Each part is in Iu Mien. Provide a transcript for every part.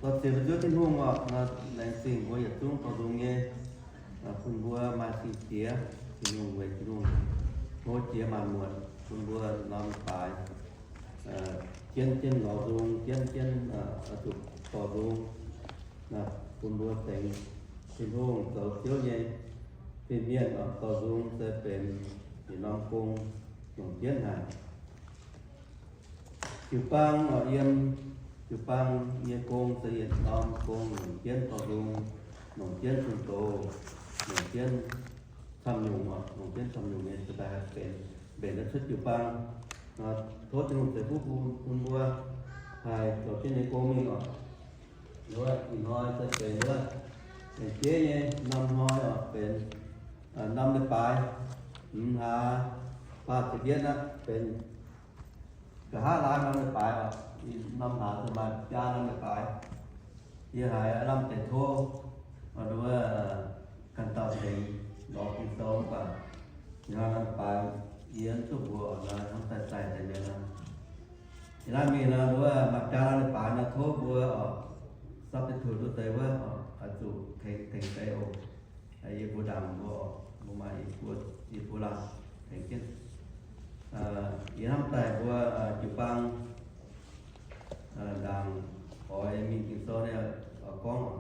Lorz ziec mbuo Ziouv Tin-Hungh oc, laengz zingh mbuo yietc zungv dorh nzung nyei, bun mbuo maaih zingh jiex, Tin-Hungh weic Tin-Hungh hlo jiex maanc muotc, bun mbuo norm baaix jienv jienv lorz nzung, jienv jienv zuqc dorh nzung, bun mbuo tengx Tin-Hungh zoux Ziouv nyei fin-mienh oc, dorh nzung se benx yietc norm gong longc jienv haic. Jiu-baang oc, yiem jiu-baang nyei gong se yietc norm gong longc jienv dorh nzung, longc jienv zunh doz, longc jienv camv-nyungc oc, longc jienv camv-nyungc nyei se daaih haih benx, mbenc naaiv cuotv jiu-baang. Tov Tin-Hungh ceix fuqv bun mbuo haih zoux jienv nyei gong mingh oc. Wuov ih hnoi se benx wuov, benx jeiv nyei norm hnoi oc, benx norm leiz-baaix, hmz hlaax faah ziepc yietv aqv, benx nqa'haav laai norm leiz-baaix oc. Norm hlaax se maaih biaa norm leiz-baaix. Yie haiz lamh deix tov wuov ganh dauh tengx lorz Ging-Sou mv baac ih hnoi norm leiz-baaix yie mv duqv mbuox oc, hnoi hnamv daaih daaih deix mi'aqv. Ih hnoi mingh nor wuov maaih biaa norm leiz-baaix nor tov mbuo oc, substitute wuov deix wuov oc, oix zuqc tengx tengx deix oc. Yie mbuo ndaangc mbuo oc, mbuo maaih yie mbuo, yie mbuo laanh tengx jienv. Yie hnamv daaih mbuo jiu-baang ndaangc oix mingh Ging-Sou nyei oix gorngv oc.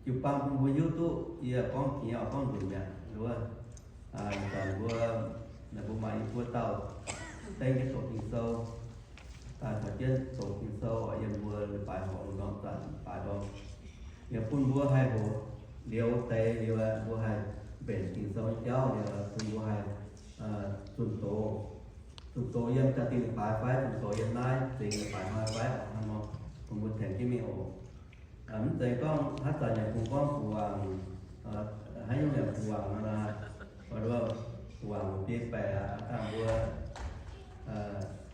Jiu-baang bun mbuo hiuv duqv yie gorngv jiex oix gorngv nzunc mi'aqv. Wuov zanc mbuo, naaiv mbuo maaih yie mbuo dauh dengv jienv doqc Ging-Sou, daaih taux jienv doqc Ging-Sou oc, yiem mbuo leiz-baaix horqc lungh ndorm zanc baaix ndorm, yaac bun mbuo haih hoqc liuz deix liuz, mbuo haih mbenc Ging-Sou nyei jauv liuz, bun mbuo haih zunh doz, zunh doz yiem jaa-dingh leiz-baaix fai zunh doz yiem naaiv zingx leiz-baaix hnoi fai oc, hnangv nor bun mbuo tengx jienv mingh oc. Mv zeiz gorngv haaix zanc yaac kungx gorngv gu'wangc, haaix nyungc yaac gu'wangc nor, nduov gu'wangc biei baeqc aqv, dangh mbuo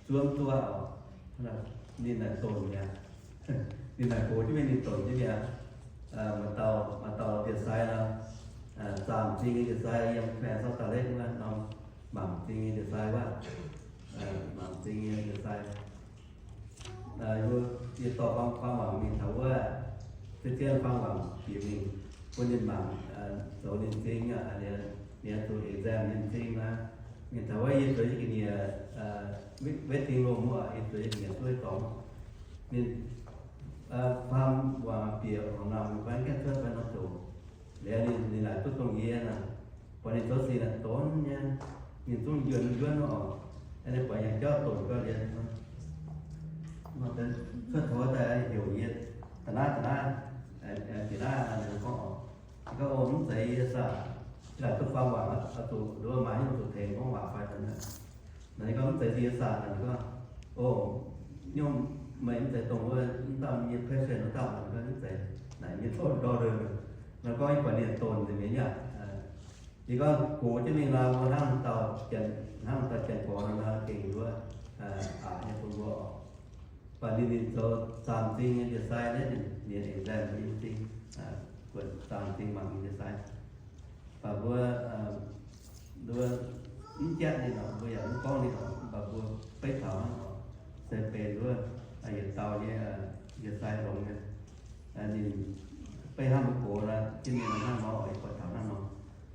zuov mv duqv oc. Ninh naaic donc mi'aqv. Ninh naaic gox jienv mingh, ninh donc jienv mi'aqv. Maaih dauh, maaih dauh ndie-sai nor, zaah m'zing nyei ndie-sai yiem Karen Salt Lake wuov norm mangc m'zing nyei ndie-sai wuov, mangc m'zing nyei ndie-sai. Yie dorh faam, faam wangc mingh taux wuov, zien-zien faam wangc bieqc mingh bun ninh mangc, zoux ninh m'zing aqv, ninh zuqc exam ninh m'zing naaiv. Mingh taux wuov yie zueiz nyei ga'nyiec, waiting room wuov, yie zueiz nyei ga'nyiec duqv dorngx. Ninh faam wangc bieqc horngc naamh, ninh fai gaengh cuotv fai nor zoux. Liuz ninh, ninh laaic duqv dongh yie naaic, buatc ninh zoux sic naaic donx nyei, ninh zungv yuonx yuonx oc. Ninh buatc yangh jauv donx gau liuz, cuotv taux daaih heuc yie, da'naaiv, da'naaiv, da'naaiv, ninh gorngv oc. Ninh gorngv, o, mv zeiz yie saah, laaic duqv faam wangc oix zuqc nduov maaih haaix nyungc zuqc tengx gorngv waac fai da'naaiv. Naaiv ninh gorngv mv zeiz yie saah, ninh gorngv, o, nyungc meih mv zeiz dongh wuov mv dauh nyei patient wuov dauh, ninh gorngv mv zeiz, naaic nyei tov ndortv. Naaiv gorngv yie buatc ninh donx nzengc mi'aqv. Yie gorngv gox jienv mingh nor, mbuo hnangv dauh janx, hnangv dauh janx-gorx nor, gengh nduov aqc nyei bun mbuo oc. Baac ninh, ninh zoux zaah m'zing nyei ndie-sai naaiv, ninh, ninh exam nyei m'zing, buatc zaah m'zing mangc nyei ndie-sai. Baac mbuo, mbuo mv jatv ninh oc, mbuo yaac mv gorngv ninh oc, mv baac mbuo beiv taux hnangv oc, se benx wuov yietc dauh nyei ndie-sai longx nyei. Ninh beiv hnangv mbuo gox nor, jienv mingh hnangv nor oc, yie buatc taux hnangv nor.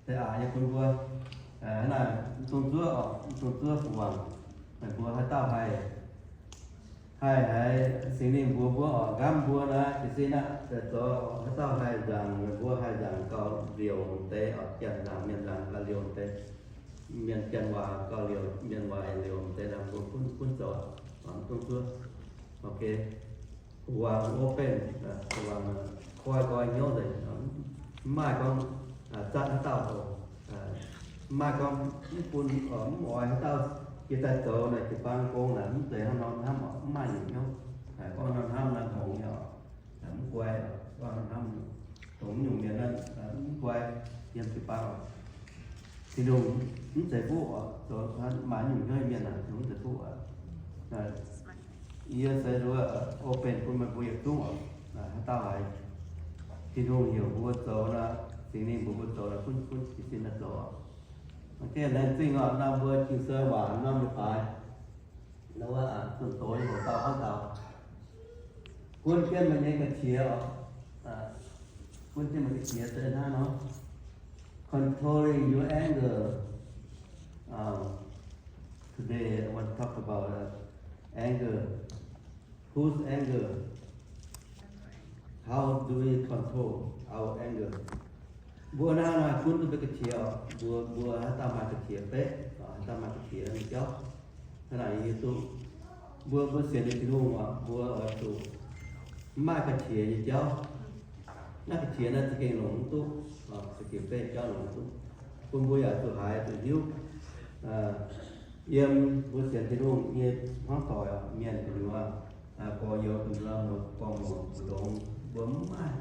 Se aqc nyei bun mbuo, hnangv naaic, mv dungx zuov oc, mv dungx zuov fu wangc, meih mbuo haaix dauh haih, haih haiz Singx Lingh mbuox mbuo oc, nqamv mbuo naaiv jiez sin aqv, daaih zoux haaix dauh haih nzaangc, meih mbuo haih nzaangc gauh liouc deix oc, janx nzaangc, mienh nzaangc gauh liouc deix, mienh janx waac gauh liouc, mienh waac liouc deix naaic, mbuo gunv, gunv zoux, mv dungx zuov. Ok. Wangc open, wangc koi nqoi hnyouv nzengc, mv maaih gorngv zatv haaix dauh oc. Mv maaih gorngv mv bun, mv oix haaix dauh jiex daaih zoux naaic jiu-baang gong naaic, mv zeiz hnangv nor hnamv oc, mv maaih nyungc hnyouv. Gorngv nor hnamv naaiv hngongx nyei oc, mv guai oc, gorngv nor hnamv hngongx nyungc mienh naaiv mv guai yiem jiu-baang oc. Tin-Hungh mv zeiz fuqv oc, zoux maaih nyungc hnyouv mienh naaic, Tin-Hungh mv zeiz fuqv oc. Yie se nduov open bun meih mbuo yietc zungv oc. Haaix dauh haiz Tin-Hungh heuc mbuo zoux nor, Singx Lingh mbuox mbuo zoux nor, gunv, gunv jiez sin daaih zoux oc. Laengz zingh oc, norm mbuo Ging-Sou waac norm leiz-baaix, nor wuov zunh doz nyei hoc dauh gorngv taux, Bun jienv meih nyei ga'qiex oc. Bun jienv meih ga'qiex deix hnangv nor. Controlling your anger. Um, today I want to talk about uh, anger. Whose anger? How do we control our anger? Mbuo naaiv nor gunv duqv mbuo ga'qiex oc. Mbuo, mbuo haaix dauh maaih ga'qiex beqv, haaix dauh maaih ga'qiex nyei jauv. Hnangv naaic yie duqv mbuo, mbuo sienx nyei Tin-Hungh oc, mbuo oix zuqc mv maaih ga'qiex nyei jauv. Naaiv ga'qiex naaiv za'gengh longc mv duqv, za'gengh beqv jauv longc mv duqv. Bun mbuo yaac zuqc haiz zuqc hiuv. Yiem mbuo sienx Tin-Hungh nyei hmuangv doic, mienh gu'nyuoz, gorx-youz gu'nyuoz, muoz-gorn muoz-ndongx, mbuo mv maaih,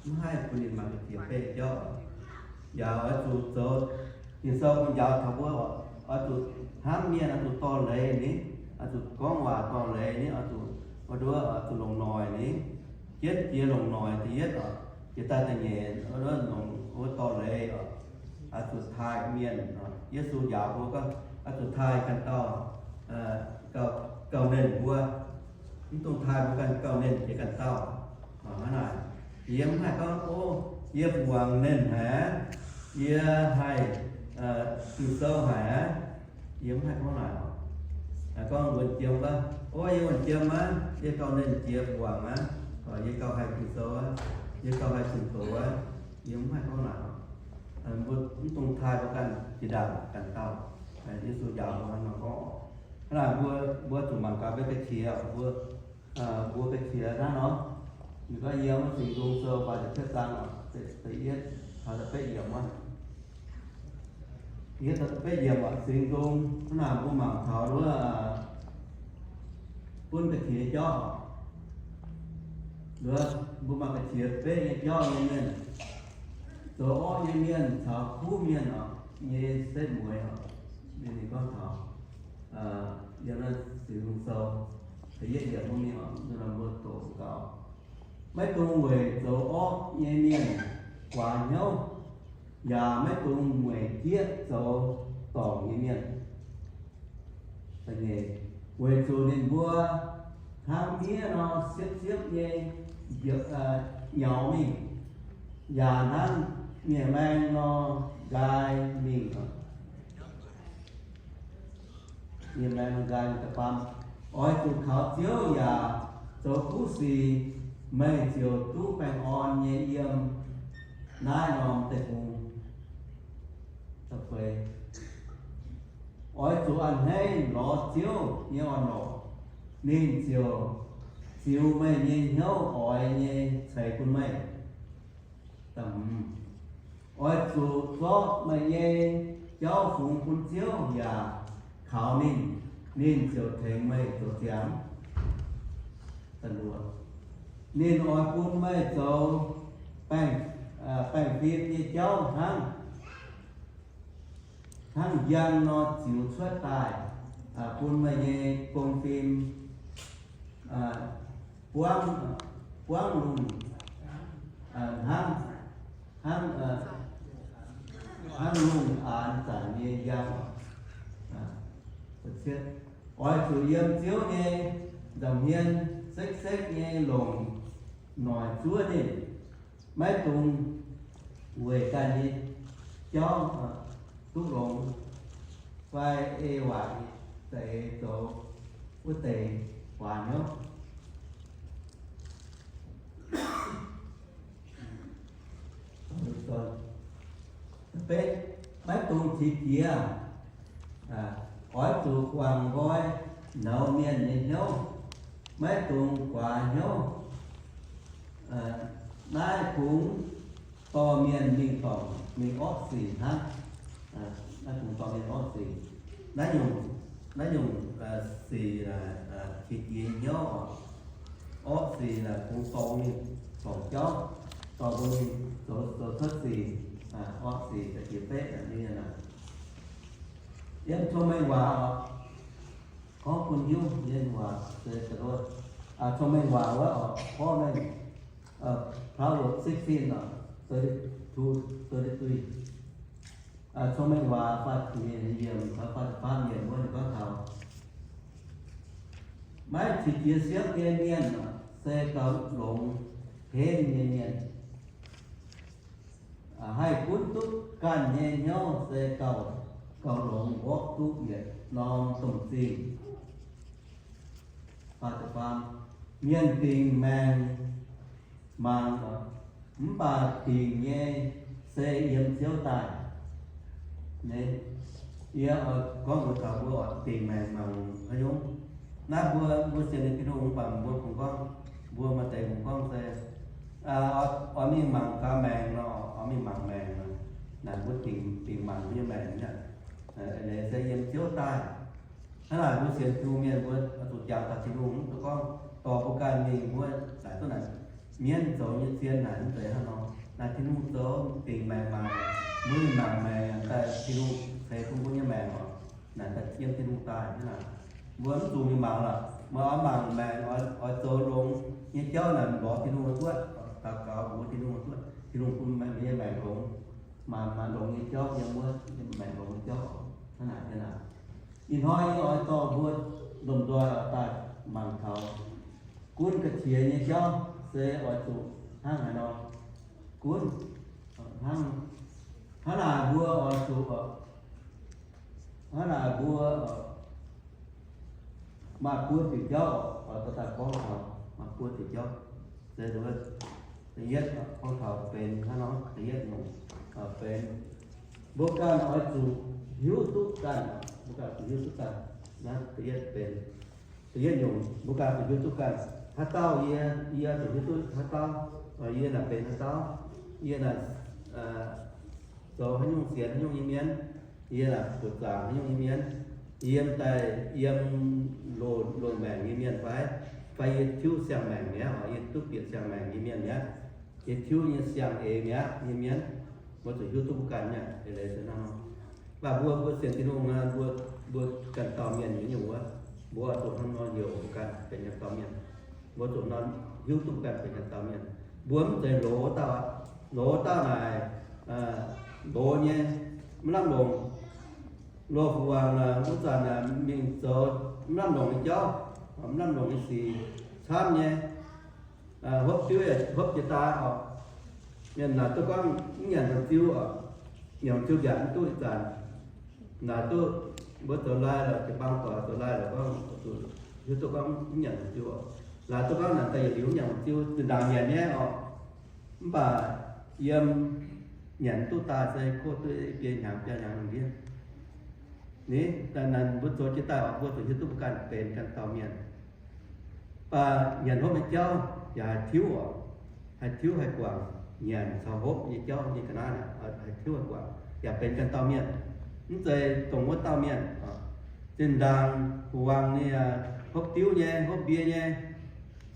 mv haih bun ninh maaih ga'qiex beqv jauv. Yaac oix zuqc zoux, Ging-Sou bun njaaux taux mbuo oix zuqc hnamv mienh, oix zuqc dorh leiz ninh, oix zuqc gorngv waac dorh leiz ninh, oix zuqc, oix zuqc longc noic ninh. Jienv jiex longc noic da'yietv oc, jiex daaih da'nyeic longc wuov dorh leiz oc. Oix zuqc taaih mienh. Yesu njaaux mbuo gorngv oix zuqc taaih ganh dauh gauh nernh mbuo. Mv dungx taaih mbuo ganh gauh nernh jiex ganh dauh. Hnangv naaic, yie mv haih gorngv, o, yie muangx nernh haic aqv, yie haih Ging-Sou haic aqv. Yie mv haih gorngv naaic oc. Gorngv wuonh jiem aqv, o, yie wuonh jiem aqv, yie gauh nernh jiex muangx aqv, yie gauh haih Ging-Sou aqv, yie gauh haih zunh doz aqv. Yie mv haih gorngv naaic oc. Mbuo mv dungx taaih mbuo ganh jiex ndaangc ganh dauh. Yesu njaaux mbuo hnangv nor gorngv oc. Hnangv naaic mbuo, mbuo zuqc mangc gaax mbuo ga'qiex, mbuo, mbuo ga'qiex hnangv nor. Ninh gorngv yiem Singx Nzung Sou faah ziepc cietv zaang oc, da'yietv taux da'betv yiemc oc. Da'yietv taux da'betv yiemc oc, Singx Nzung hnangv naaic mbuo mangc taux wuov bun ga'qiex jauv oc. Mbuo maaih ga'qiex beqv nyei jauv nyei mienh, zoux orqv nyei mienh caux kuv mienh oc, nyei setv mueiz oc. Ninh, ninh gorngv taux yiem naaiv Singx Nzung Sou da'yietv yiemc wuov mingh oc, mbuo doqc gaux. Maiv dungx weic zoux orqv nyei mienh guaax hnyouv, yaac maiv dungx mueic jieqv zoux dorngc nyei mienh. Weic zuqc ninh mbuo hnangv miev nor siepv siepv nyei nyaux mingh, yaac hnangv miev maeng nor nqaai mingh. Miev maeng nor nqaai mingh. Da'faam, oix zuqc kaux Ziouv yaac zoux kuv sic, meih ziouc duqv baengh orn nyei yiem naaiv norm deic-bung. Oix zuqc a'hneiv lorz Ziouv nyei orn-lorqc, ninh ziouc ziux meih nyei hnyouv oix nyei ceix bun meih. Oix zuqc zorqv meih nyei jauv fungx bun Ziouv yaac kaux ninh, ninh ziouc tengx meih zoux ziangx. Ninh oix bun meih zoux baengh, baengh fim nyei jauv hnangv, hnangv njang nor ziux cuotv daaih bun meih nyei gong fim buangv, buangv lungh, hnangv, hnangv, hnangv lungh aanx zanc nyei njang. Oix zuqc yiem Ziouv nyei nza'hmien sekv-sekv nyei longc noic zuov ninh. Maiv dungx weic ganh nyei jauv duqv longx fai ei waaic za'eix zoux wuov deix guaax hnyouv. Maiv dungx qiex jiez, oix zuqc guangc nqoi nouz mienh nyei hnyouv, maiv dungx guaax hnyouv. Naaiv kungx dorh mienh mingh dorngc mingh orqv sic hnangv. Naaiv kungx dorh mienh orqv sic. Naaiv nyungc, naaiv nyungc sic qiex jiez hnyouv oc. Orqv sic naaic kungx dorh mingh dorngc jauv, dorh mbuo mingh zoux, zoux cuotv sic, orqv sic da'jiex betv nyei naaic. Yiem cong-mengh waac oc, gorngv bun hiuv nyei waac se cong-mengh waac wuov oc, Proverbs sixteen oc, thirty-two, thirty-three. Cong-mengh waac faah ziepc nyeic yiemc, faah ziepc faam yiemc wuov ninh gorngv taux, maiv qiex jiez siepv nyei mienh, se gauh longx henv nyei mienh. Haih gunv duqv ganh nyei hnyouv se gauh, gauh longx mborqv duqv yietc norm domh zingh. Mienh dingc maengc mangc, mv baac dingc nyei se yiem Ziouv daaih. Yie oix gorngv mbuox taux mbuo oix dingc maengc mangc haaix nyungc. Naaiv mbuo, mbuo sienx Tin-Hungh mv baac mbuo kungx gorngv, mbuo maaih deix kungx gorngv se, oix mingh mangc gaax maengc nor, oix mingh mangc maengc nor. Naaic mbuo dingc, dingc mangc nyei maengc naaic, se yiem Ziouv daaih. Hnangv naaic mbuo sienx Tin-Hungh mienh mbuo zuqc jangx taux Tin-Hungh, mv duqv gorngv dorh mbuo ganh mingh mbuo naaic duqv naaic mienv zoux nyei zien naaic mv zeiz hnangv nor. Naaic Tin-Hungh zoux dingc maengc mangc, mbuo mingh mangc maengc daaih Tin-Hungh ceix bun mbuo nyei maengc oc. Naaic daaih yiem Tin-Hungh daaih hnangv naaic. Mbuo mv zuqc mingh mangc lorqc. Meih oix mangc maengc, oix zoux longx nyei jauv naaic, lorz Tin-Hungh duqv, daux gaux mbuox Tin-Hungh duqv, Tin-Hungh bun meih nyei maengc longx, maanc maanc longx nyei jauv yiem wuov, maengc longx nyei jauv. Hnangv naaic, hnangv naaic. Ih hnoi yie oix dorh mbuo lomh nzoih oix daaih mangc taux gunv ga'qiex nyei jauv se oix zuqc hnangv haaix nor gunv, hnangv, hnangv naaic mbuo oix zuqc, hnangv naaic mbuo maaih buo diuc jauv oix dorh daaih gorngv taux, maaih buo diuc jauv. Se da'yietv gorngv taux benx hnangv nor, da'yietv nyungc benx mbuo ganh oix zuqc hiuv duqv ganh, mbuo ganh zuqc hiuv duqv ganh. Naaiv da'yietv benx, da'yietv nyungc mbuo ganh zuqc hiuv duqv ganh. Haaix dauh yie, yie zuqc hiuv duqv haaix dauh, yie naaic benx haaix dauh, yie naaic zoux haaix nyungc sienx haaix nyungc nyei mienh, yie naaic buoqc zaangc haaix nyungc nyei mienh, yiem daaih yiem loz-maengc nyei mienh fai, fai yie tiuv siang-maengc mi'aqv, yie duqv bieqc siang-maengc nyei mienh mi'aqv, yie tiuv nyei siang-eix mi'aqv nyei mienh, mbuo zuqc hiuv duqv mbuo ganh mi'aqv. Eix leiz se hnangv nor. Mv baac mbuo, mbuo sienx Tin-Hungh, mbuo, mbuo ganh dauh mienh nyei nyungc wuov, mbuo zuqc hnangv nor heuc mbuo ganh benx ganh dauh mienh. Mbuo zuqc nor hiuv duqv mbuo ganh benx ganh dauh mienh. Mbuo mv zeiz loz dauh aqv. Loz dauh naaic, loz nyei, mv lamh longc. Loz-fu-wangc wuov zanc mingh zoux mv lamh longc nyei jauv, mv lamh longc nyei sic, camv nyei, hopv diuv yaac hopv jiex daaih oc. Mienh naaic duqv gorngv mv nyanc hnyangx-ziu oc, nyanc hnyangx-ziu mbiaauc mv duqv ih zanc. Naaic duqv mbuo zoux lai lorqc, jiu-baang doic zoux lai lorqc gorngv, hiuv duqv gorngv mv nyanc hnyangx-ziu oc. Naaic duqv gorngv naaic daaih yietc liuz mv nyanc hnyangx-ziu zinh ndaangc nyanc nyei oc. Mv baac yiem nyanc mv duqv daaih se koqv duqv biei hnyangx biaa hnyangx lungh ndiev. Ni, daaih naaic mbuo zoux jiez daaih oc, mbuo zuqc hiuv duqv mbuo ganh benx ganh dauh mienh. Mv baac nyanc hopv nyei jauv yaac haih tiuv oc, haih tiuv haih guangc. Nyanc caux hopv nyei jauv nyei ga'naaiv haih tiuv haih guangc, yaac benx ganh dauh mienh, mv zeiz dongh wuov dauh mienh. Zinh ndaangc fu-wangc nyei, hopv diuv nyei, hopv mbie nyei,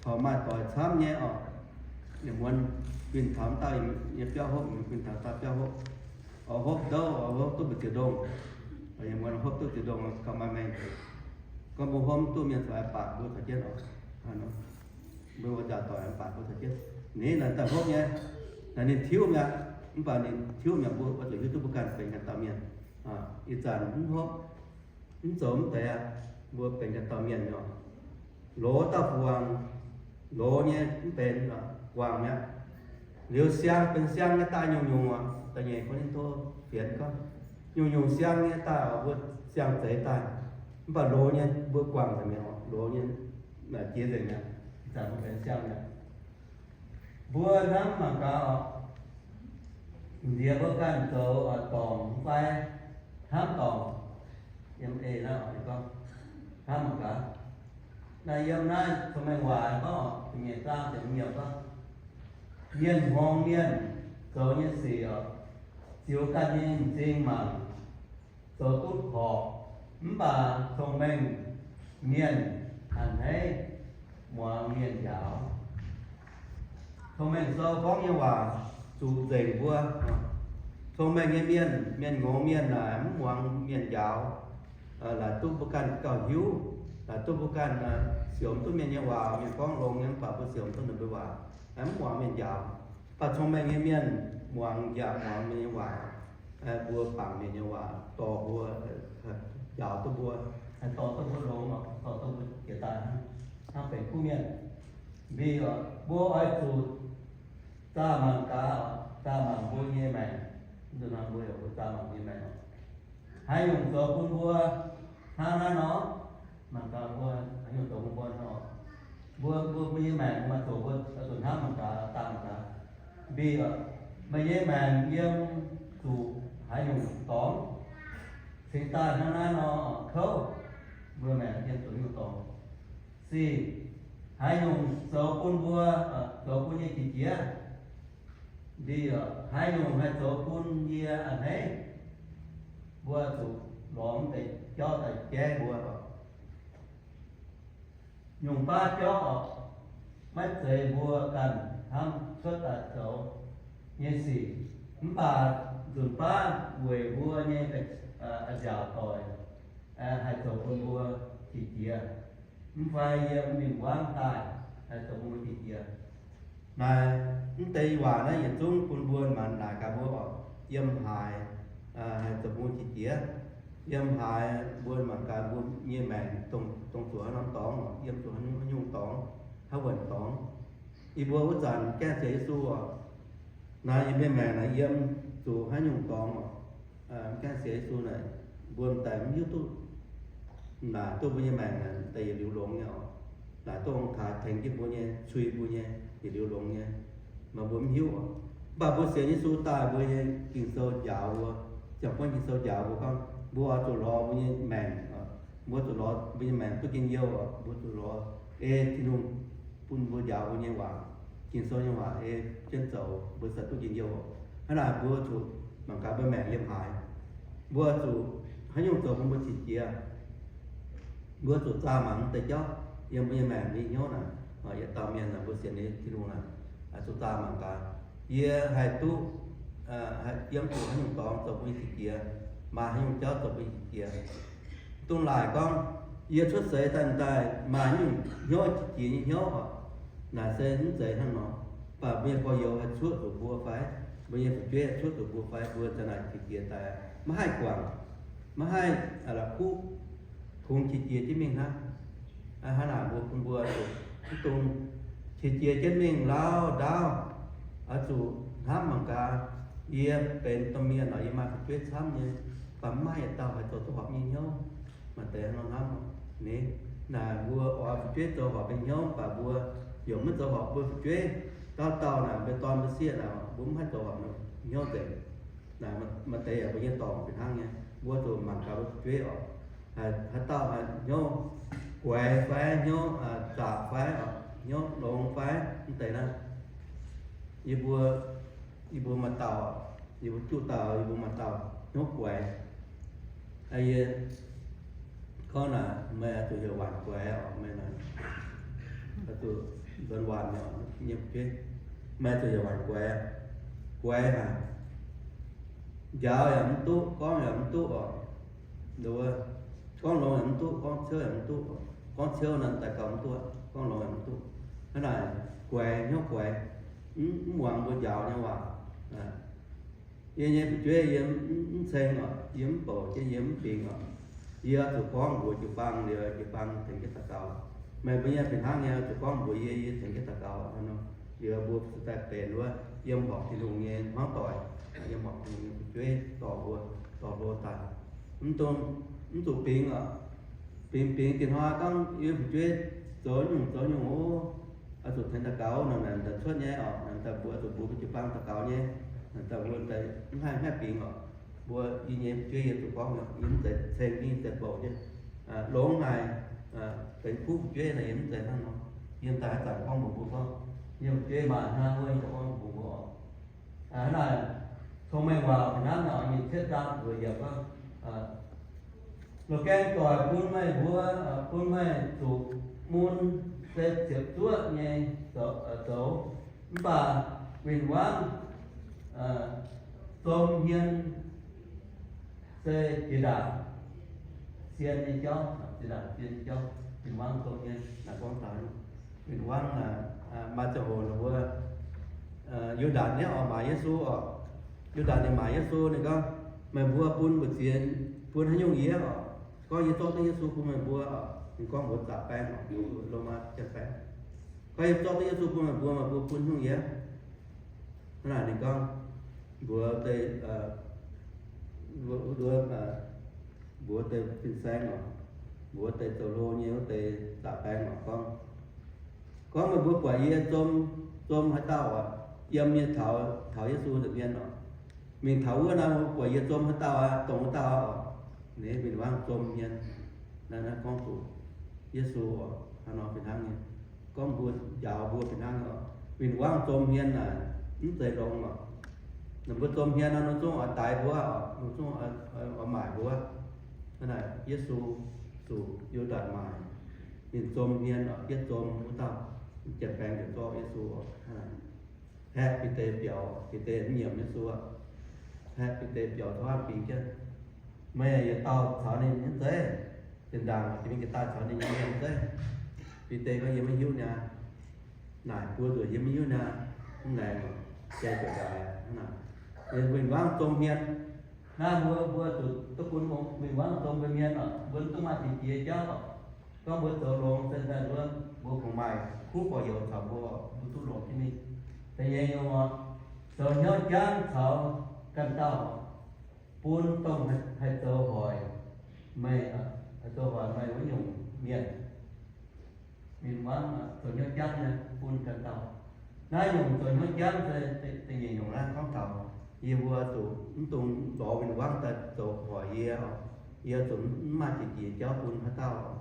corc maaih doic camv nyei oc. Yaac muonz guinh taux dauh nyei biauv hopv, guinh taux dauh biauv hopv. Oix hopv ndouv, oix hopv duqv mbu'ziex ndongh. Yaac muonz hopv duqv ziex ndongh gauh maaih maengc. Gorngv mbuo hopv mv duqv mienh corc aengx baatc mbuo caux jienv oc. Mbuo wuov nzaaux doic aengx baatc mbuo caux jienv. Ninh naaic daaih hopv nyei, naaic ninh tiuv mi'aqv. Mv baac ninh tiuv mi'aqv, mbuo oix zuqc hiuv duqv mbuo ganh benx ganh dauh mienh. Ih zanc mv hopv, mv zoux mv deix aqv, mbuo benx ganh dauh mienh nyei oc. Loz dauh fu-wangc, loz nyei mv benx, guangc mi'aqv. Liuz siang benx siang nyei daaih nyungc-nyungc oc. Da'nyeic Ko^lin^to fienx gorngv, nyungc-nyungc siang nyei daaih oc, mbuo siang zeix daaih. Mv baac loz nyei mbuo guangc nzengc mi'aqv oc. Loz nyei jiex nzengc mi'aqv. Ih zanc mbuo benx siang mi'aqv. Mbuo hnamv mangc gaax oc. Nziex mbuo ganh zoux dorngc fai hnamv dorngc, yiem eix naaiv oc, gorngv hnamv mangc gaax. Naaiv yiem naaiv Cong-Mengh Waac gorngv oc, ziepc nyeic zaang ziepc nyeic gorngv, mienh hngongx mienh zoux nyei sic oc, ziux ganh nyei m'zing mangc, zoux duqv horpc, mv baac cong-mengh mienh a'hneiv muangx mienh njaaux. Cong-mengh sou gorngv nyei waac zuqc nzengc mbuo. Cong-mengh nyei mienh, mienh hngongx mienh naaic mv muangx mienh njaaux, laaix duqv mbuo ganh gauh hiuv, laaix duqv mbuo ganh siouc duqv mienh nyei waac, mienh gorngv longx nyei mv baac mbuo siouc duqv ninh mbuo waac, mv muangx mienh njaaux. Mv baac cong-mengh nyei mienh muangx njaaux, muangx mienh nyei waac, mbuo bangc mienh nyei waac dorh mbuo, njaaux duqv mbuo, dorh duqv mbuo longx, dorh duqv mbuo jiex daaih hnangv benx kuv mienh. Mbi oc, mbuo oix zuqc zaah mangc gaax oc, zaah mangc mbuo nyei maengc. Mv zuqc nor mbuo yaac mbuo zaah mangc nyei maengc oc. Haaix nyungc zoux bun mbuo hnangv naaiv nor? Mangc gaax mbuo haaix nyungc zoux bun mbuo nor? Mbuo, mbuo, mbuo nyei maengc maaih zoqc mbuo zuqc hnamv mangc gaax, zaah mangc gaax. Mbi oc, meih nyei maengc yiem zuqc haaix nyungc dorngx? Cingx daaih hnangv naaiv nor kouv, mbuo maengc yiem zuqc haaix nyungc dorngx? Sic, haaix nyungc zoux bun mbuo, zoux bun yie qiex jiez? Ndie, haaix nyungc haih zoux bun yie a'hneiv? Mbuo zuqc lorz deix jauv daaih jaiv mbuo oc. Nyungc baav jauv oc, maiv zeiz mbuo ganh hnamv cuotv daaih zoux nyei sic, mv baac nzunc baav weic mbuo nyei a'nziaauc doic haih zoux bun mbuo qiex jiez, mv fai yiem win-wangv daaih haih zoux bun mbuo qiex jiez. Naaiv, mv deix waac naaiv yietc zungv bun mbuo mangc naaic gaax mbuo oc, yiem haaix haih zoux bun mbuo qiex jiez. Yiem haaix mbuo mangc gaax mbuo nyei maengc dongh zuqc haaix norm dorngx, yiem zuqc haaix nyungc dorngx, haaix wuonc dorngx. Yie mbuo wuov zanc gaengh sienx Yesu oc, naaiv yie mbuo maengc naaic yiem zuqc haaix nyungc dorngx oc. Gaengh sienx Yesu naaic, mbuo m'daaih mv hiuv duqv, naaic duqv mbuo nyei maengc naaic daaih yietc liuz longx nyei oc. Naaic duqv ong-taaix tengx jienv mbuo nyei, cui mbuo nyei, yietc liuz longx nyei, maaih mbuo mv hiuv oc. Mv baac mbuo sienx Yesu daaih mbuo nyei Ging-Sou njaaux mbuo, ziangh buonv Ging-Sou njaaux mbuo gorngv mbuo oix zuqc lorz mbuo nyei maengc, mbuo zuqc lorz mbuo nyei maengc duqv njien-youh oc. Mbuo zuqc lorz ei Tin-Hungh bun mbuo njaaux mbuo nyei waac, Ging-Sou nyei waac ei jienv zoux mbuo sai duqv njien-youh oc. Hnangv naaic mbuo zuqc mangc gaax mbuo maengc yiem haaix, mbuo zuqc haaix nyungc zoux bun mbuo qiex jiez. Mbuo zuqc zaah mangc deix jauv yiem mbuo nyei maengc nyei hnyouv naaic, yietc dauh mienh naaic mbuo sienx nyei Tin-Hungh naaic, zuqc zaah mangc gaax, yie haih duqv, haih yiem zuqc haaix nyungc dorngx zoux bun yie qiex jiez, maaih haaix nyungc jauv zoux bun yie qiex jiez. Dongh laaic gorngv, yie cuotv seix daaih daaih maaih nyungc hnyouv qiex jiez nyei hnyouv oc. Naaic se mv zeiz hnangv nor. Mv baac mbuo nyei gorx-youz haih cuotv zuqc mbuo fai? Mbuo nyei fu'jueiv haih cuotv zuqc mbuo fai? Mbuo za'naaic qiex jiez daaih maiv haih guangc, maiv haih la'kuqv, kungx qiex jiez jienv mingh hnangv. Hnangv naaic mbuo bun mbuo zuqc mv dungx qiex jiez jienv mingh lauh ndaauv, oix zuqc hnamv mangc gaax, yie benx domh mienh oc, yie maaih fu'jueiv camv nyei, mv baac mv maaih yietc dauh haih zoux duqv horpc nyei hnyouv. Maaih deix nor hnamv ni, naaic mbuo oix fu'jueiv zoux horpc nyei hnyouv, mv baac mbuo yaac maiv zoux horpc mbuo fu'jueiv. Dauh dauh naaic mbuo dorn mbuo sieqv naaic mbuo mv haih zoux horpc hnyouv nzengc. Naaic maaih deix yaac mbuo nyei dorngc fih hnangv nyei, mbuo zuqc mangc gaax mbuo fu'jueiv oc. Haaix dauh haaix hnyouv guaix fai, hnyouv zaqc fai, hnyouv longx fai, mv deix naaiv. Yie mbuo, yie mbuo maaih dauh, yie mbuo juqv dauh, yie mbuo maaih dauh hnyouv guaix. Yie gorngv naaic, meih oix zuqc heuc waanc guaix oc, meih naaic oix zuqc nzuonx waanc nyei, nyei fu'jueiv, meih oix zuqc heuc waanc guaix. Guaix haic, njaaux yaac mv duqv, gorngv yaac mv duqv oc. Gorngv longx yaac mv duqv, gorngv ciouv yaac mv duqv. Gorngv ciouv naaic daaih gauh mv duqv, gorngv longx yaac mv duqv. Hnangv naaic guaix, hnyouv guaix, mv muangx mbuo njaaux nyei waac. Yie nyei fu'jueiv yie mv ceng oc, yie mv bouc jienv, yie mv bingx oc. Yie oix zuqc gorngv mbuox jiu-baang liuz, jiu-baang tengx jienv daux gaux. Meih mbuo nyei fih hnangv nyei, oix zuqc gorngv mbuox yie, yie tengx jienv daux gaux. Hnangv nor liuz mbuo zuqc daaih benx wuov yiem horpc Tin-Hungh nyei hmuangv doic, yiem horpc Tin-Hungh nyei fu'jueiv dorh mbuo, dorh mbuo daaih. Mv dungx, mv zuqc bingx oc. Bingx bingx dinh hnoi gorngv yie fu'jueiv zoux nyungc zoux nyungc oc, oix zuqc tengx daux gaux, naaic daaih cuotv nyei oc, naaic daaih mbuo zuqc mbuox jiu-baang daux gaux nyei, naaic daaih mbuo mv haih, mv haih bingx oc. Mbuo yie nyei fu'jueiv yie zuqc gorngv, yie mv zeiz ceng, yie mv zeiz bouc jienv. Longx haic, benx kuv fu'jueiv naaic yie mv zeiz hnangv nor. Yie daaih haaix zanc gorngv mbuox mbuo gorngv, yie fu'jueiv maaih hnangv wuov, yie gorngv mbuox mbuo oc. Hnangv naaic, cong-mengh waac fih hnangv nor, nyic cietv zaang nzueic yaac gorngv, loz-gaeng doic bun meih mbuo, bun meih zuqc mun se ziepc zuoqv nyei zoux, mv baac win-wangv zom hmien se jiex ndaangc sien nyei jauv, jiex ndaangc sien nyei jauv, win-wangv zom hmien naaic gorngv taux win-wangv naaic, maaih ziangh hoc ninh mbuo Yu^ndaatc nyei oc maaic Yesu oc. Yu^ndaatc ninh maaic Yesu, ninh gorngv, meih mbuo bun mbu'ziex, bun haaix nyungc yie oc? Gorngv yie zorqv duqv Yesu bun meih mbuo oc. Ninh gorngv mbuox zaqc baeng oc, Lomaa janx-baeng. Yie zorqv duqv Yesu bun meih mbuo, meih mbuo bun haaix nyungc yie? Hnangv naaic ninh gorngv, mbuox deix, mbuox, mbuox deix fin-saeng oc, mbuox deix zoux hlo nyei wuov deix zaqc baeng oc, gorngv, gorngv meih mbuo buatc yie zom, zom haaix dauh oc, yiem nyei taux, taux Yesu nza'hmien oc, mingh taux wuov naaiv, buatc yie zom haaix dauh aqv, dongh wuov dauh aqv oc. Ninh win-wangv zom hmien. Naaiv, naaiv gorngv zuqc Yesu oc, hnangv nor fih hnangv nyei. Gorngv mbuo njaaux mbuo fih hnangv nyei oc. Win-wangv zom hmien naaic mv zeiz longx oc. Ninh mbuo zom hmien nor, ninh zungv oix daix mbuo oc, ninh zungv oix maaic mbuo. Hnangv naaic Yesu zuqc Yu^ndaatc maaic, ninh zom hmien oc, yietv zom wuov dauh, janx-baeng ziouc zorqv Yesu oc. Hnangv naaic haeqv Bide biaux, Bide mv nyiemc Yesu aqv. Haeqv Bide biaux tov hnangv bingx jienv, meih yietc dauh caux ninh nyei zeiv, zinh ndaangc jiex mingh jiex daaih caux ninh nyei mienh zeiv. Bide gorngv, yie maiv hiuv niaa. Naaic mbuo zuqc yie maiv hiuv niaa. Mv laengz, jai zuqc ndaix hnangv naaic. Ninh win-wangv zom hmien. Naaiv mbuo, mbuo zuqc duqv bun win-wangv zom mbuo mienh oc, mbuo duqv maaih qiex jiez jauv oc. Gorngv mbuo zoux longx se daaih nduov mbuo kungx maaih kuv gorx-youz caux mbuo, mbuo duqv longx jienv mingh. Da'nyeic nyungc oc, zoux hnyouv jangv caux ganh dauh, bun dongh haih zoux hoic meih, haih zoux hoic meih wuov nyungc mienh. Win-wangv zoux hnyouv jangv nyei bun ganh dauh. Naaiv nyungc zoux hnyouv jangv se da'nyeic nyungc naaiv gorngv taux yie mbuo zuqc mv dungx lorz win-wangv daaih zoux hoic yie oc. Yie zuqc mv maaih qiex jiez jauv bun haaix dauh oc.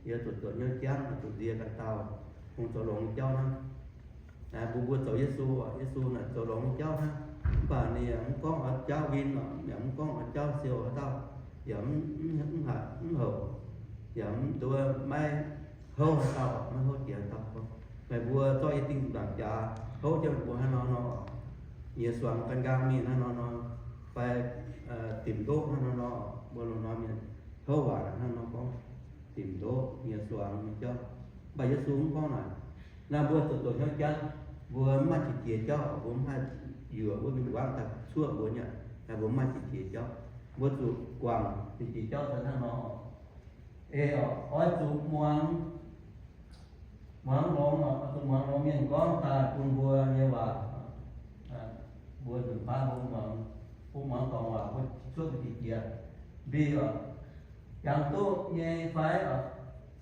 Yie zuqc zoux hnyouv jangv, zuqc nzie ganh dauh, kungx zoux longx nyei jauv hnangv. Mbuo, mbuo zoux Yesu oc, Yesu naaic zoux longx nyei jauv hnangv. Mv baac ninh yaac mv gorngv oix jauv win oc, yaac mv gorngv oix jauv siou haaix dauh, yaac mv, mv hatc mv houc, yaac mv nduov maiv houv haaix dauh, maiv houv jiex haaix dauh. Meih mbuo zorqv yie dingh nzaangc jaax houv jienv meih mbuo hnangv nor nor, yie suangx gan nqaang mingh hnangv nor nor, fai dimc ndoqv hnangv nor nor, mbuo loz-hnoi mienh houv waac hnangv nor gorngv, dimc ndoqv, yie suangx nyei jauv. Mv baac Yesu mv gorngv naaic. Naaiv mbuo zoux zoux hnyouv jangv, mbuo mv maaih qiex jiez jauv, mbuo mv haih yuoqc wuov win-wangv daaih cuoqv mbuo nyei aqv. Mbuo mv maaih qiex jiez jauv, mbuo zuqc guangc qiex jiez jauv daaih hnangv nor. Ei oc, oix zuqc muangx, muangx longx oc, oix zuqc muangx longx mienh gorngv daaih bun mbuo nyei waac. Mbuo nzunc baav mbuo muangx, mbuo muangx dorngc waac mbuo cuoqv duqv qiex jiez. Mbi oc, jangx duqv nyei fai oc,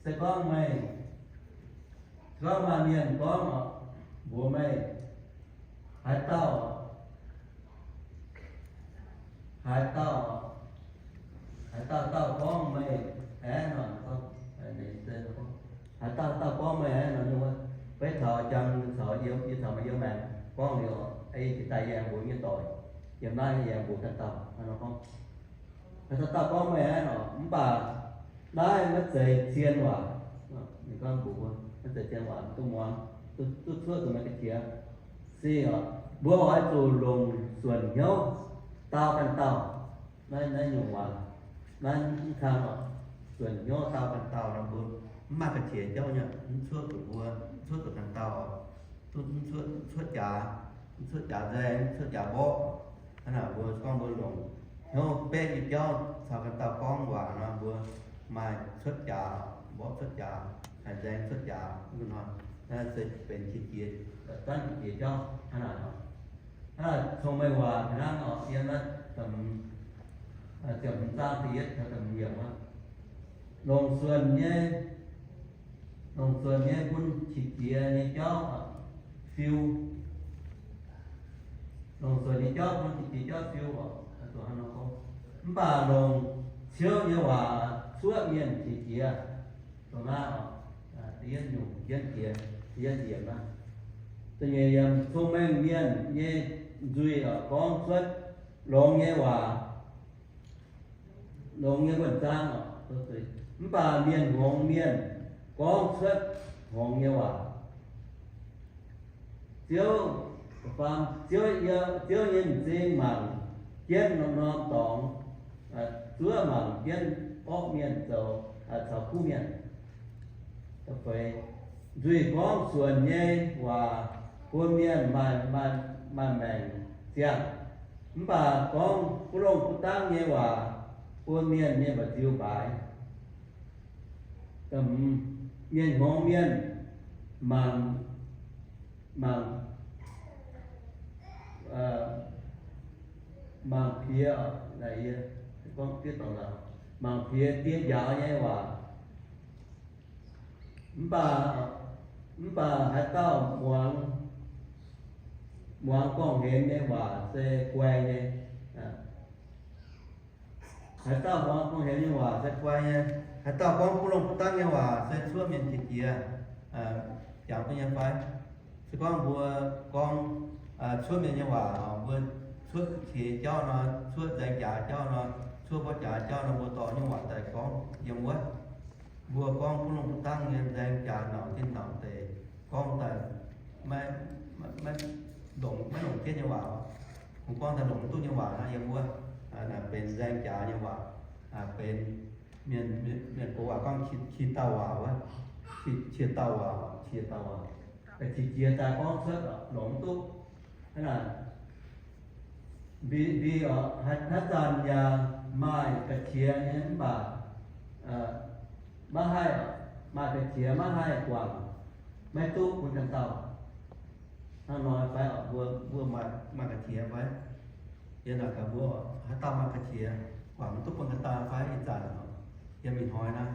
se gorngv meih, se gorngv maaih mienh gorngv oc, mbuox meih, haaix dauh, haaix dauh, haaix dauh dauh gorngv meih aeqv nor, haaix dauh dauh gorngv meih aeqv nor, beiv taux jangx caux yie, yie caux meih yiem maengx gorngv liuz, ei jiex daaih yie aengx mbuox nyei doic, yiem naaiv yie aengx mbuox ganh dauh hnangv nor gorngv. Haaix dauh dauh gorngv meih aeqv nor, mv baac naaiv maiv zeiz zien waac. Ninh gorngv mbuox mbuo, maiv zeiz zien waac, duqv muangx, duqv cuotv zuqc meih ga'qiex. Se oc, mbuo oix zuqc longc suonc hnyouv dau ganh dauh. Naaiv, naaiv nyungc waac, naaiv mv kang oc, suonc hnyouv dau ganh dauh nor mbuo mv maaih ga'qiex jauv nyei, mv cuotv zuqc mbuo, mv cuotv zuqc ganh dauh oc. Duqv mv cuotv, mv cuotv jaax, mv cuotv jaax nzaeng, mv cuotv jaax mborqv. Hnangv naaic mbuo gorngv mbuo longc hnyouv betv nyei jauv caux ganh dauh gorngv waac nor, mbuo maaih cuotv jaax, mborqv cuotv jaax, haic nzaeng cuotv jaax, mv hnoi, naaiv se benx qiex jiez, zanv qiex jiez jauv hnangv naaic. Hnangv naaic cong-mengh waac hnangv oc, yiem naaiv ziepc hmz zaang da'yietv taux da'hmz yiemc aqv. Longc suonc nyei, longc suonc nyei bun qiex jiez nyei jauv fiu. Longc suonc nyei jauv bun qiex jiez jauv fiu oc. Mv baac longc ciouv nyei waac cuoqv mienh qiex jiez. Dongh naaiv oc, da'yietv nyungc, yietv jiex, yietv yiemc naaiv. Da'nyeic yiemc, cong-mengh mienh nyei nzuih oc, gorngv cuotv longx nyei waac, longx nyei wuonh zaang oc. Mv baac mienh hngongx mienh gorngv cuotv hngongx nyei waac. Ziouv, Ziouv, Ziouv nyei m'zing mangc jienv norm-norm dorngx, zuov mangc jienv orqv mienh zoux, caux kuv mienh. Nzuih gorngv suonc nyei waac bun mienh maaih, maaih, maaih maengc ziangh. Mv baac gorngv buv longh buv dangv nyei waac bun mienh nyei mba'nziu mbaaix. Mienh hngongx mienh mangc, mangc, mangc piex, mangc piex diev njaaux nyei waac. Mv baac, mv baac haaix dauh muangx, muangx gorngv-hemx nyei waac se guai nyei. Haaix dauh muangx gorngv-hemx nyei waac se guai nyei. Haaix dauh gorngv buv longh buv dangv nyei waac se cuotv mienh qiex jiez, jangx duqv nyei fai? Se gorngv mbuo gorngv cuotv mienh nyei waac, mbuo cuotv qiex jauv nor, cuotv nzaeng jaax jauv nor, cuotv mborqv jaax jauv nor, mbuo dorh nyei waac daaih gorngv yiem wuov. Mbuo gorngv buv longh buv dangv nyei nzaeng jaax nauc zinh nauc deic, gorngv daaih maiv, maiv longc, maiv longc jienv nyei waac. Kungx gorngv daaih longc duqv nyei waac naaiv yiem wuov, benx nzaeng jaax nyei waac, benx mienh, mienh gox waac gorngv qiex dauh waac wuov, qiex dauh waac, qiex dauh waac, qiex jiez daaih gorngv cuotv longc duqv. Hnangv naaic, mbi, mbi oc, haaix zanc yaac maaih ga'qiex nyei mv baac maiv haih, maaih ga'qiex maiv haih guangc, maiv duqv bun ganh dauh. Hnangv nor fai oc, mbuo, mbuo maaih, maaih ga'qiex fai? Yie naaic gaax mbuo, haaix dauh maaih ga'qiex guangc mv duqv bun ganh dauh fai? Ih zanc, yiem ih hnoi naaiv,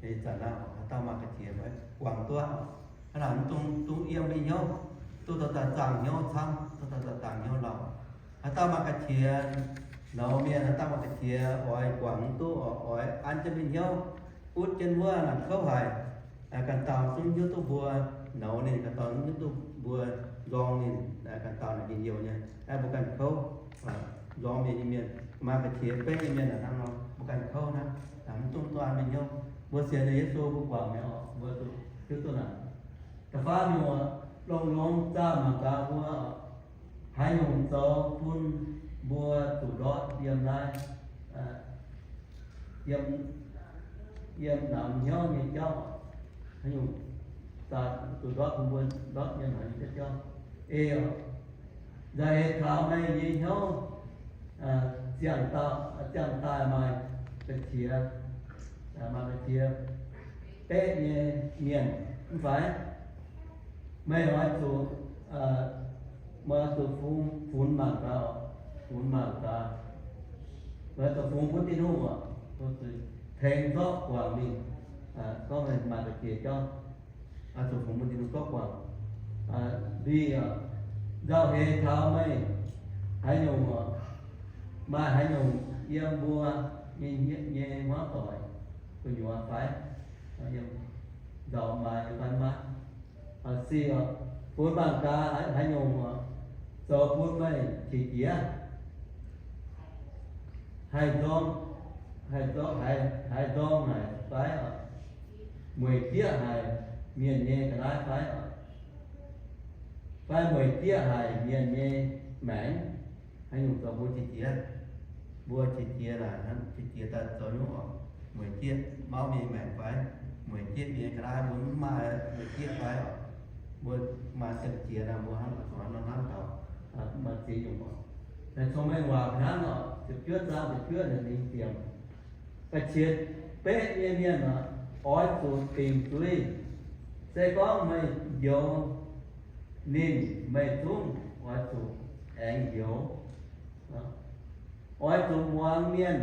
ih zanc naaiv, haaix dauh maaih ga'qiex fai? Guangc duqv. Hnangv naaic mv dungx, dungx yiem mingh hnyouv, duqv dauh daaih zaangh hnyouv camv, duqv dauh daaih zaangh hnyouv lauh. Haaix dauh maaih ga'qiex, nouz mienh haaix dauh maaih ga'qiex oix guangc mv duqv, oix an jienv mingh hnyouv, butv jienv wuov naaic kouv haic. Ganh dauh zungv hiuv duqv mbuo nouz ninh, ganh dauh zungv hiuv duqv mbuo nzorng ninh, ganh dauh naaic njien-youh nyei. Mbuo ganh kouv, nzorng mienh nyei mienh, maaih ga'qiex beqv nyei mienh hnangv nor, mbuo ganh kouv hnangv. Mv dungx duqv an mingh hnyouv. Mbuo sienx Yesu mbuo guangc mi'aqv, mbuo hiuv duqv naaic. Da'faam nyungc, longx-longx zaah mangc gaax mbuo haaix nyungc zoux bun mbuo zuqc ndortv yiem naaiv, yiem, yiem namx hnyouv nyei jauv. Haaix nyungc zaah zuqc ndortv bun mbuo ndortv yiem namx hnyouv nyei jauv. Ei, nzauh heix taux meih nyei hnyouv ziangh daaih, ziangh daaih maaih ga'qiex, maaih ga'qiex beqv nyei mienh mv fai? Meih oix zuqc, meih oix zuqc fungx, funx mangc gaax, funx mangc gaax. Meih oix zuqc fungx bun Tin-Hungh oc, tengx zorqv guangc mingh. Gorngv meih maaih ga'qiex jauv, oix zuqc fungx bun Tin-Hungh zorqv guangc. Mbi, nzauh heix taux meih haaix nyungc, maaih haaix nyungc yiem mbuo nyei, nyei hmuangv doic gu'nyuoz fai? Nzauh maaih nyei fai maiv maaih? Sic, funx mangc gaax haaix nyungc zoux bun meih qiex jiez, haih nzorng, haih nzorng, haih, haih nzorng haic fai? Mueic jieqv haic mienh nyei ga'naaiv fai? Fai mueic jieqv haic mienh nyei maengc? Haaix nyungc zoux mbuo qiex jiez? Mbuo qiex jiez naaic, qiex jiez daaih zoux nyungc oc, mueic jieqv mauv mienh maengc fai? Mueic jieqv mienh ga'naaiv, mbuo mv maaih mueic jieqv fai oc? Mbuo maaih siemv jiex naaic, mbuo hnangv oix zuqc hnangv nor hnamv taux, maaih ziex nyungc oc. Naaiv Cong-Mengh Waac hnangv oc, ziepc juov zaang ziepc juov ninh ziemx, ga'qiex beqv nyei mienh oc, oix zuqc dingc zuiz. Se gorngv meih njoux ninh, meih zungv oix zuqc aengx njoux. Oix zuqc muangx mienh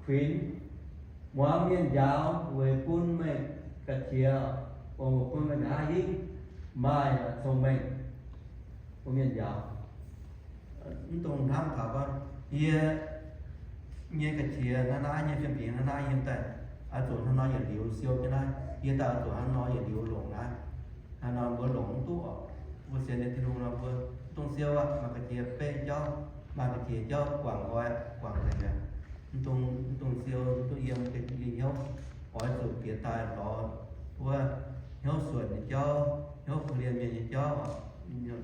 kuinx, muangx mienh njaaux weic bun meih ga'qiex, weic bun meih nqa'haav hingv maaih cong-mengh bun mienh njaaux. Mv dungx hnamv taux gorngv, yie nyei ga'qiex naaiv naaiv, nyei fiem-fingx naaiv naaiv, yiem daaih oix zuqc hnangv nor yietc liuz siou jienv naaiv, yie daaih oix zuqc hnangv nor yietc liuz longc naaiv. Hnangv nor mbuo longc mv duqv oc. Mbuo sienx nyei Tin-Hungh nor, mbuo mv dungx siou aqv. Maaih ga'qiex beqv jauv, maaih ga'qiex jauv guangc nqoi, guangc nzengc mi'aqv. Mv dungx, mv dungx siou, mv dungx yiem ga'qiex nyei hnyouv. Oix zuqc bieqc daaih lorz wuov hnyouv suonc nyei jauv, hnyouv korv-lienh mienh nyei jauv,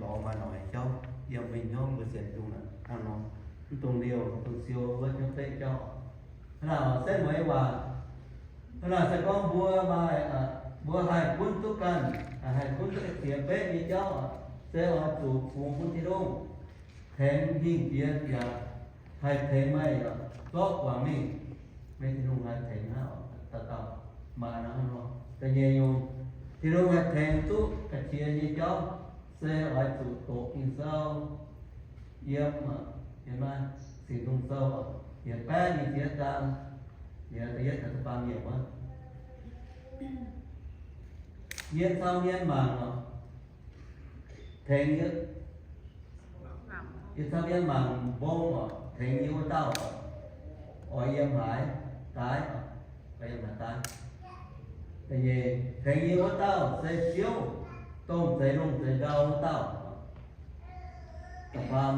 lorz maaih noic nyei jauv yiem mbuo nyei hnyouv. Mbuo sienx Tin-Hungh hnangv nor, mv dungx liouh, mv dungx siou wuov hnyouv beqv jauv. Hnangv naaic se mueiz waac. Hnangv naaic se gorngv mbuo maaih, mbuo haih gunv duqv ganh, haih gunv duqv ga'qiex beqv nyei jauv, se oix zuqc fungx bun Tin-Hungh tengx hingh jiex yaac haih tengx meih zorqv guangc mingh. Meih Tin-Hungh haih tengx hnangv, dauh dauh maaih hnangv nor. Da'nyeic nyungc, Tin-Hungh haih tengx duqv ga'qiex nyei jauv. se oix zuqc doqc Ging-Sou yiem, yiem naaiv Singx Nzung Sou, yietc baeqv nyic ziepc yietv zaang, yietc da'yietv taux da'faam yiemc wuov. Yie cau mienh mangc oc, tengx yie, yie cau mienh mangc mbong oc, tengx yie wuov dauh oix yiem haaix daaih, oix yiem haaix daaih. Da'nyeic, tengx yie wuov dauh se Ziouv, dongh zeix lungh zeix ndau wuov dauh. Da'faam,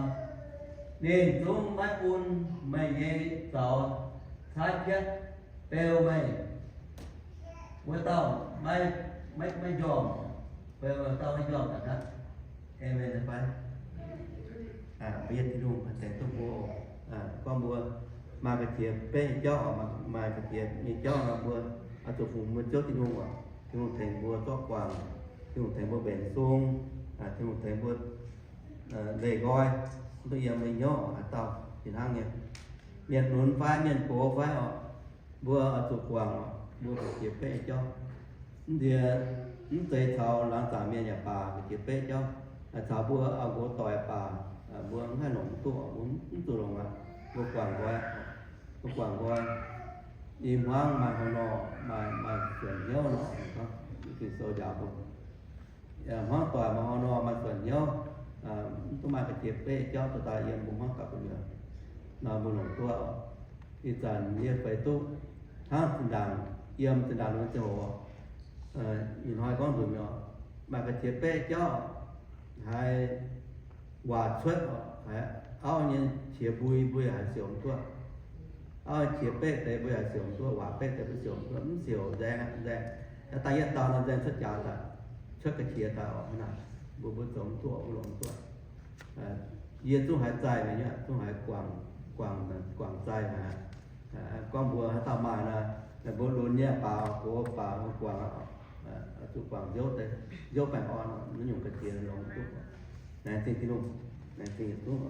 ninh zungv maiv bun meih nyei zaux caaiv piatv beu meih wuov dauh maiv, maiv, maiv njormh, beu wuov dauh maiv njormh ga'naaiv. Aamen fai? Mbuo yietc Tin-Hungh tengx duqv mbuo, gorngv mbuo maaih ga'qiex baeqv jauv, maaih ga'qiex nyei jauv nor, mbuo oix zuqc fungx mbuo Ziouv Tin-Hungh oc. Tin-Hungh tengx mbuo zorqv guangc, Tin-Hungh tengx mbuo mbenc sung, Tin-Hungh tengx mbuo leih nqoi, mv duqv yiem mbuo hnyouv haaix dauh fih hnangv nyei. Mienh nunz fai mienh gox fai oc, mbuo oix zuqc guangc oc, mbuo ga'qiex baeqv jauv. Mv nziex, mv zeiz caux laangz zaangc mienh yaac baac ga'qiex baeqv jauv, caux mbuo auv-nqox doic baac, mbuo mv haih longc duqv, mbuo mv zuqc longc aqv. Mbuo guangc nqoi, mbuo guangc nqoi. Ih hmuangv maaih haaix nor, maaih, maaih suonc hnyouv nor, Ging-Sou njaaux mbuo. Hmuangv doic maaih haaix nor maaih suonc hnyouv, mv duqv maaih ga'qiex baeqv jauv dorh daaih yiem mbuo hmuangv doic gu'nyuoz nor, mbuo longc duqv oc. Ih zanc yie feix duqv hnangv zinh ndaangc, yiem zinh ndaangc lunx ziangh hoc, ih hnoi gorngv nzunc oc, maaih ga'qiex baeqv jauv haiz waac cuotv oc, haiz auv nyei qiex mbui, mbui haiz siouc mv duqv. Auv qiex baeqv deix, mbuo yaac siouc mv duqv, waac baeqv deix mbuo siouc mv duqv, mv siouc nzaeng, nzaeng. Dangh yietv dauh nor nzaeng cuotv jaax daaih, cuotv ga'qiex daaih oc, hnangv naaic. Mbuo, mbuo zoux mv duqv, mbuo longc mv duqv. Yie zungv haiz zaih mi'aqv, zungh haiz guangc, guangc, guangc zaih aqv. Gorngv mbuo haaix dauh maaih nor, mbuo lunx nyei baac, gox baac, mbuo guangc aqv. Zuqc guangc nziouv deix, nziouv baengh orn, naaiv nyungc ga'qiex longc mv duqv. Laengz zingh Tin-Hungh, laengz zingh yietc zungv.